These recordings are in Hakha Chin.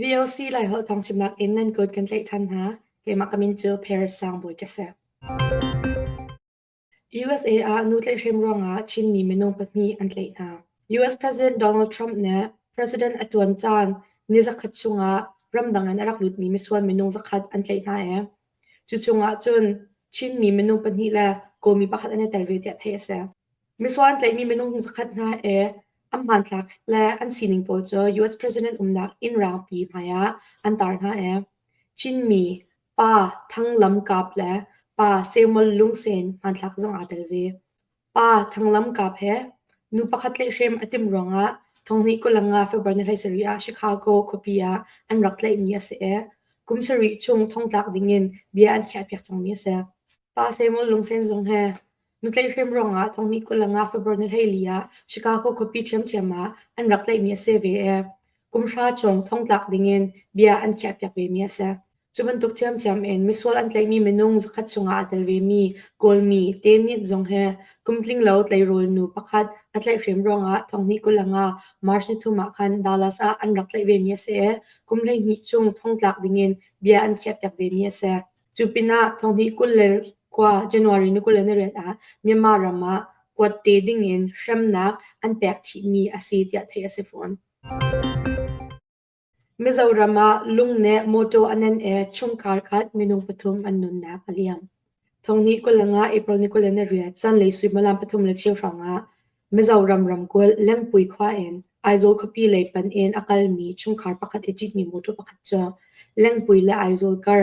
VOC Laiholh thawngchimnak in nan kut kan tlaih ṭhan hna. Keimah ka min cu Paris Sangbawi ka si. USA ah nu tlaihhrem ruangah Chinmi minung pahnih an tlaih hna. US President Donald Trump nih President a ṭuan caan ni zakhat chungah ramdang in a rak lutmi misual minung zakhat an tlaih hna i cu chungah cun Chinmi minung pahnih le Kawlmi pakhat an i tel ve tiah theih a si. Misual an tlaihmi minung zakhat hna i an hmanthlak le an sining pawl cu US President umnak inn rangpi hmaiah an tar hna i Chinmi Pa Thang Lam Kap le Pa Samuel Lung Sen hmanthlak zong aa tel ve. Pa Thang Lam Kap he nu pakhat tlaihhrem a timh ruangah thonghnih 25 February ni 17 ah Chicago khuapi ah an rak tlaihmi a si i kum sarih chung thongtlak dingin bia an khiahpiak cangmi a si. Pa Samuel Lung Sen zong he nu tlaihhrem ruangah thonghnih 25 February ni 14 ah Chicago khuapi ṭhiamṭhiam ah an rak tlaihmi a si ve i kum hra chung thongtlak dingin bia an khiahpiak vemi a si. Cu bantuk ṭhiamṭhiam in misual an tlaihmi minung zakhat chungah aa tel vemi Kawlmi Temit zong hi kum tlinglo tleirawl nu pakhat a tlaihhrem ruangah thonghnih 25 March nithum ah khan Dallas ah an rak tlaih vemi a si i kum 12 chung thongtlak dingin bia an khiahpiak vemi a si. Cu pinah thonghnih 29 January ni 28 ah Myanmar ram ah kuat te dingin hremnak an pek chihmi a si tiah theih a si fawn. Mizoram ah lung nih mawtaw a nenh i chungkhar khat minung pathum an nunnak a liam. Thonghnih 25 April ni 28 zanlei suimilam pathum le cheu hrawngah Mizoram ramkulh Lengpui khua in Aizawl khuapi lei panh in a kalmi chungkhar pakhat i citmi mawtaw pakhat cu Lengpui le Aizawl kar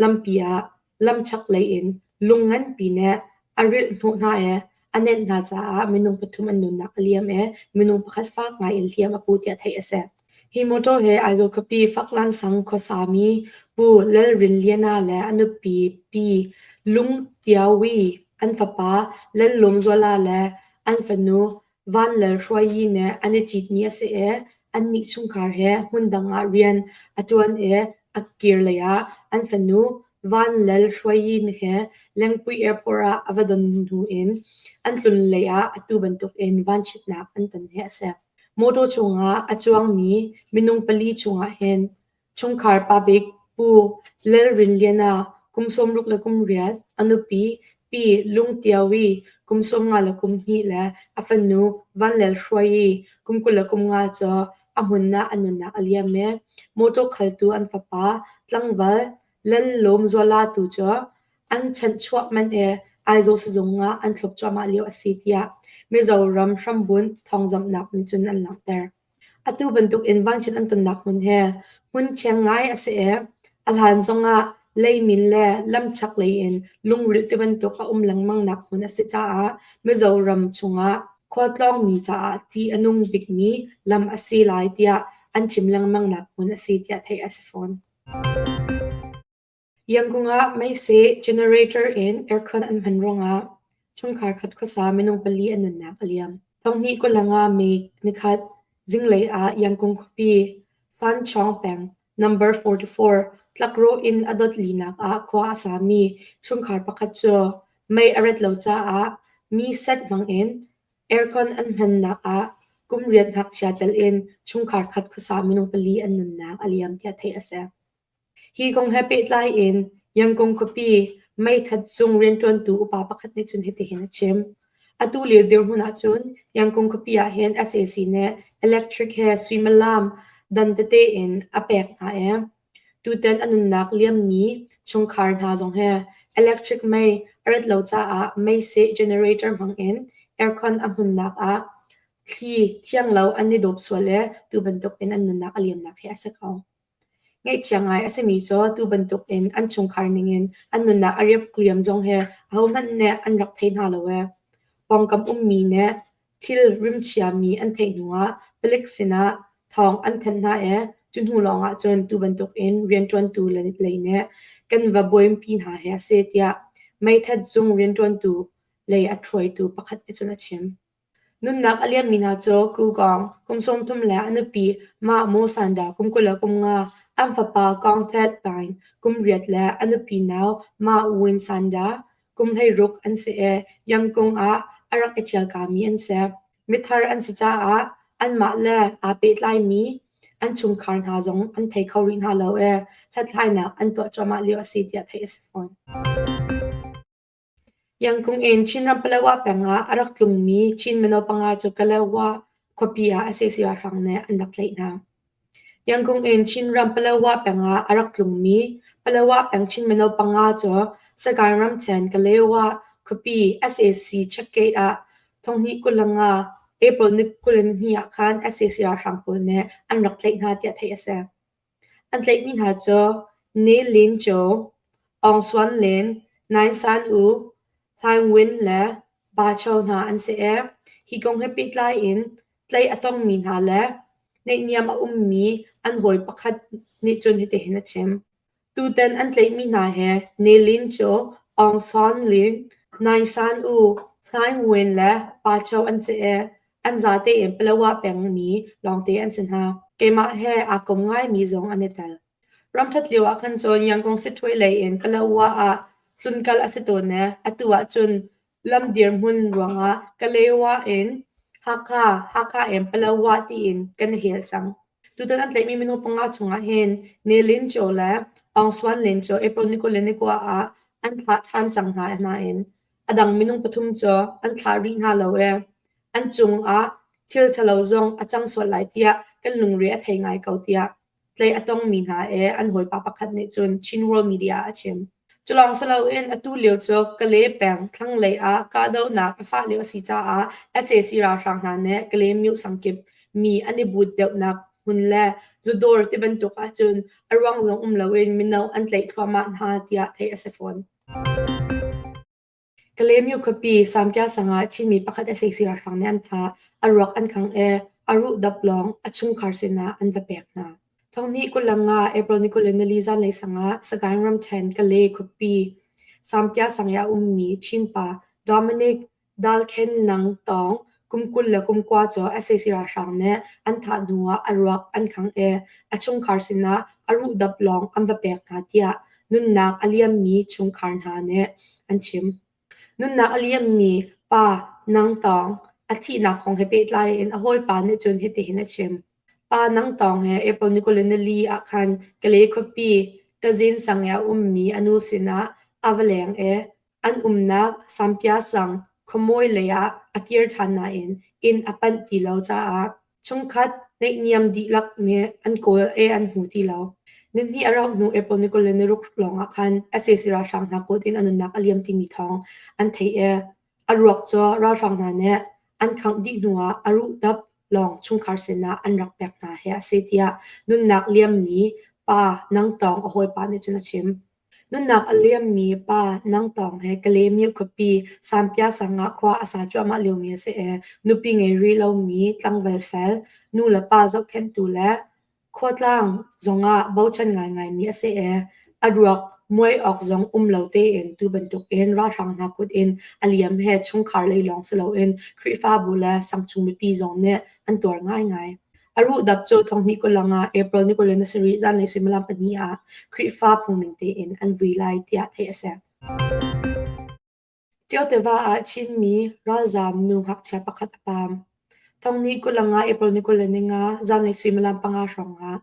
lampi ah lamchak lei in lung nganpi nih a rilh hnawh hna i a nenh hna caah minung pathum an nunnak a liam i minung pakhat fak ngai in hliam a pu tiah theih a si. Hi motor he Aizawl khuapi Faklan sang khuasami Pu Lalrinliana le a nupi Pi Lung Tiawi, an fapa Lallawmzuala le an fanu Van Lal Hruayi nih an i citmi a si i annih chungkhar he hmundang ah rian a ṭuan i a kirlei ah an fanu Van Lal Hruayi he Lengpui Airport ah a va don hnu in an tlunlei ah atu bantukin vanchiatnak an ton hi a si. Mawṭaw chungah a cuangmi minung pali chungah hin Chungkhar pa bik Pu Lalrinliana kum 68, a nupi Pi Lung Tiawi kum 52 le a fanu Van Lel Hruaii kum 25 cu a hmun ah a nunnak a liam i mawṭaw khaltu an fapa tlangval Lal Lawm Zuala tu cu an chanhchuah manh i Aizawl sizung ah an thlop cuahmah lio a si tiah Mizoram hrambunh thawngzamhnak nih cun an langhter. Atu bantukin vanchiat an tonnak hmun hi hmun thiang ngai a si i a hlan zongah leimin le lamchak lei in lungrilh tibantuk a um lengmangnak hmun a si caah Mizoram chungah khualtlawngmi caah ṭih a nung bikmi lam a si lai tiah an chim lengmangnak hmun a si tiah theih a si fawn. Yangon ah meiseh generator in aircon an hman ruangah chungkhar khat khuasa minung pali an nunnak a liam. Thonghnih 25 May nikhat zinglei ah Yangon khuapi Sanchong peng number 44 tlakrawh inn a dot linak ah khua a sami chungkhar pakhat cu mei a rat lo caah mi set hmangin aircon an hmannak ah kum riat ngakchia tel in chungkhar khat khuasa minung pali an nunnak a liam tiah theih a si. Hi kong he pehtlai in Yangon khuapi meithat zung rianṭuantu upa pakhat nih cun hitihin a chim. Atu lio dirhmun ahcun Yangon khuapi ahhin sac nih electric he suimilam dan tete in a pek hna i tutan a nunnak liammi chungkhar hna zong hi electric mei a rat lo caah meiseh generator hmang in aircon a hmunnak ah thli thianglo an i dawp sual i tu bantuk in an nunnak a liamnak hi a si ko. Ngaihchia ngai a simi cu tu bantukin an chungkhar ningin an nunnak a riap liam zong hi ahohmanh nih an rak thei hna lo ee. Pawngkam ummi nih thil rimchiami an theih hnuah palik sinah thawng an thanh hna i cu hnu lawngah cun tu bantukin rianṭuantu lei nih kan va buaipi hna hi a si tiah meithat zung rianṭuantu lei a hruaitu pakhat nih cun a chim. Nunnak a liammi hna cu Ku Kawng, kum 30 le a nupi Mah Maw Sanda kum 25, an fapa Kawng Thet Paing kum riat le a nupi nau Mah Win Sanda kum 16 an si i Yangon ah a rak i ṭhialkami an si. Mithar an si caah anmah le aa pehtlaimi an chungkhar hna zong an thei kho rih hna lo i hlathlainak an tuah cuahmah lio a si tiah theih a si fawn. Yangkung in Chinram Palawa peng ah a rak tlungmi Chin mino panga cu Kalawa khuapi ah sac ralhrang nih an rak tlaih hna. Yangkung in Chinram Palawa peng ah a rak tlungmi Palawa peng Chin mino panga cu Sagaing ramṭhen Kalawa khuapi sac checkgate ah 2025 April ni 22 ah khan sac ralhrang pawl nih an rak tlaih hna tiah theih a si. An tlaihmi hna cu Ne Lin Kyaw, Aung Suan Lin, Naing San U, Hlaing Win le Ba Cho hna an si i hi kong he pehtlai in tlaih a tongmi hna le naihniam a ummi an hawi pakhat nih cun hitihin a chim. Tutan an tlaihmi hna hi Ne Lin cu Aung San Lin, Naing San U, Hlaing Win le Pa Cho an si i an zate in Palawa pengmi lawngte an si hna. Keimah he aa kom ngaimi zong an i tel. Ramṭhat lio ah khan cun Yangon Sittwe lei in Palawa ah tlunkal a si tawn i atu ahcun lam dirhmun ruangah Kalewa in Hakha, Hakha in Palawa tiin kan i hel cang. Tutan an tlaihmi minung panga chungah hin Ne Lin Kyaw le Aung Suan Lin cu April ni 21 ah an thlah ṭhan cang hna nain a dang minung pathum cu an thlah rih hna lo i an cungah thil ṭhalo zong a cang sual lai tiah kan lungre a thei ngai ko tiah tlaih a tongmi hna i an hawipa pakhat nih cun Chin World Media ah a chim. Cu lawng si loin atu lio cu Kale peng thlanglei ah kahdohnak a fah lio a si caah sac ralhrang hna nih Kale myo sangkip mi an i but deuhnak hmun le zudawr tibantuk ahcun a ruang zong um loin mino an tlaih thluahmah hna tiah theih a si fawn. Kalaymyo khuapi Samkya sang ah Chinmi pakhat sac ralhrang nih an thah. A ruak an khangh i a ruh dap lawng a chungkhar sinah an va pek hna. Thonghnih 25 April ni 24 zanlei sang ah Sagaing ramṭhen Kalay khuapi Samkya sang i a ummi Chin pa Dominic Dalkhen Nang Tawng kum 20 le kum kua cu sac ralhrang nih an thah hnuah a ruak an khangh i a chungkhar sinah a ruh dap lawng an va pek hna tiah nunnak a liammi chungkhar hna nih an chim. Nunnak a liammi pa Nang Tawng a thihnak kong he pehtlai in a hawipa nih cun hitihin a chim. Pa Nang Tawng he April ni 24 ah khan Kalay khuapi Kazin sang i a ummi a nu sinah a va leng i an umnak Sampia sang khuamawi lei ah a kir ṭhan nain inn a panh ti lo caah Chungkhat naihniam dihlak nih an kawl i an hmu ti lo. Nihnih a rauh hnu April ni 26 lawngah khan sac ralhrang hna kut in a nunnak a liam timi thawng an theih i a ruak cu ralhrang hna nih an khangh dih hnuah a ruhdap lawng chungkhar sinah an rak pek hna hi a si tiah nunnak liammi pa Nang Tawng a hawipa nih cun a chim. Nunnak a liammi pa Nang Tawng he Kalaymyo khuapi Sampia sang ah khua a sa cuahmah liomi a si i nupi ngei rih lomi tlangval fel, nu le pa zohkhenhtu le khuatlang zongah bochan ngaingaimi a si i a ruak muai awk zong um lo tein tu bantukin ralhrang hna kut in a liam he chungkhar lei lawng si loin Khrihfabu le sangchung mipi zong nih an tuar ngaingai. A ruhdap cu thonghnih kulang ah April ni 27 zanlei suimilam pahnih ah Khrihfa phungning tein an vui lai tiah theih a si. Tio tiva ah Chinmi ralzaam nu ngakchia pakhat a paam. Thonghnih kulang ah April ni 25 zanlei suimilam panga hrawng ah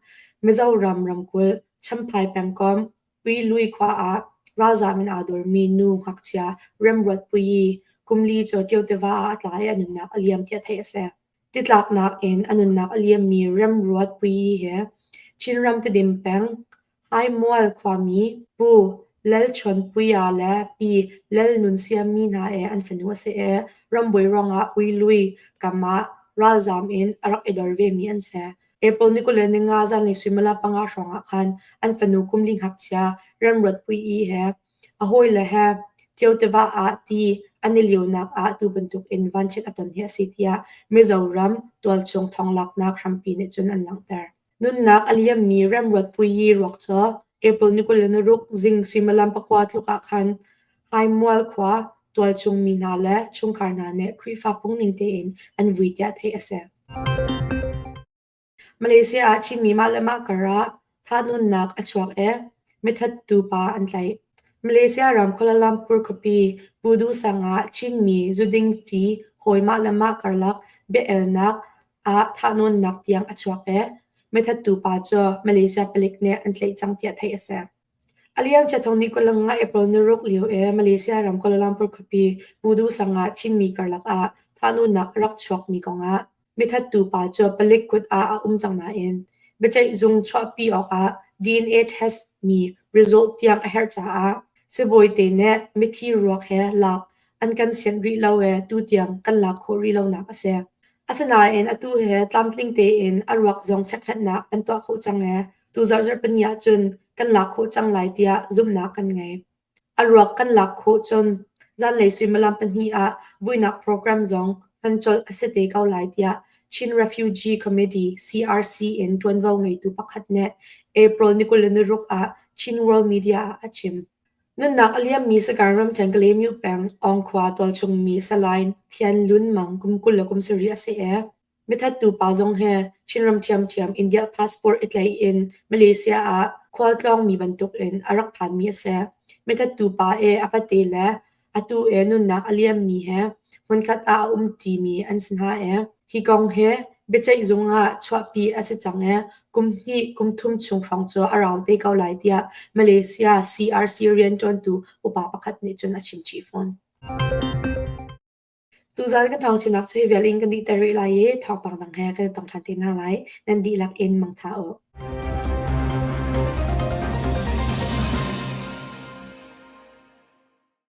Mizoram ramkulh Champhai pengkomh Uilui khua ah ralzaam in aa dormi nu ngakchia Remruat Puyi kum li cu Tio tiva ah a tla i a nunnak a liam tiah theih a si. Titlaknak in a nunnak a liammi Remruat Puyi hi Chinram Tedim peng Haimual khuami Pu Lalchawnpuia le Pi Lalnunsiami hna he an fanu a si i rambuai ruangah Uilui kam ah ralzaam in a rak i dor vemi an si. April ni 25 zanlei suimilam panga hrawng ah khan an fanu kumli ngakchia Remruat Puii he A hawile he Ṭio tiva ah ti an i lionak ah tu bantukin vanchiat a ton hi a si tiah Mizoram tualchung thawnglaknak hrampi nih cun an langhter. Nunnak a liammi Remruat Puyi ruak cu April ni 26 zing suimilam pakua tluk ah khan Haimual khua tualchung mi hna le chungkhar hna nih Khrihfa phungning tein an vui tiah theih a si. Malaysia ah Chinmi mah le mah kar ah thahnawnnak a chuak i mithattu pa an tlaih. Malaysia ram Kuala Lumpur khuapi Pudu sang ah Chinmi zuding ṭi Hawi mah le mah karlak bia-elnak ah thahnawnnak tiang a chuak i mithattu pa cu Malaysia palik nih an tlaih cang tiah theih a si. A liamcia thong ni 25 April ni ruk lio i Malaysia ram Kuala Lumpur khuapi Pudu sang ah Chinmi karlak ah thahnawnnak a rak chuakmi kongah mithattu pa cu palik kut ah a um cang nain biaceihzung chuahpi awkah DNA test mi result tiang a herh caah sibawite nih mithi ruak he lak an kan sianh rih lo i tutiang kan lak khawh rih lonak a si. Asinain atu he tlamtling tein a ruak zong chekhlatnak an tuah khawh cang i tuzarh zarhpini ahcun kan lak khawh cang lai tiah zumhnak kan ngei. A ruak kan lak khawh cun zanlei suimilam pahnih ah vuinak program zong hman colh a si te ko lai tiah Chin Refugee Committee CRC in ṭuanvo ngeitu pakhat nih April ni 26 ah Chin World Media ah a chim. Nunnak a liammi Sagaing ramṭhen Kalaymyo peng Awngkhua tualchung mi Salai Thian Lun Mang kum 27 a si i Mithattu pa zong hi Chinram ṭhiamṭhiam India passport i tlaih in Malaysia ah khualtlawngmi bantukin a rak phanmi a si. Mithattu pa i a pate le atu i nunnak a liammi he hmunkhat ah a umṭimi an si hna i hi kong hi biaceihzung ah chuahpi a si cang i kum hnih kum thum chung hrawng cu a rau te ko lai tiah Malaysia CRC rianṭuantu upa pakhat nih cun a chim chih fawn. Tuzaan kan thawngchimnak cu hi vial in kan dihter rih lai i thawngpang dang he kan i tong ṭhan te hna lai. Nan dihlak in mangṭha u.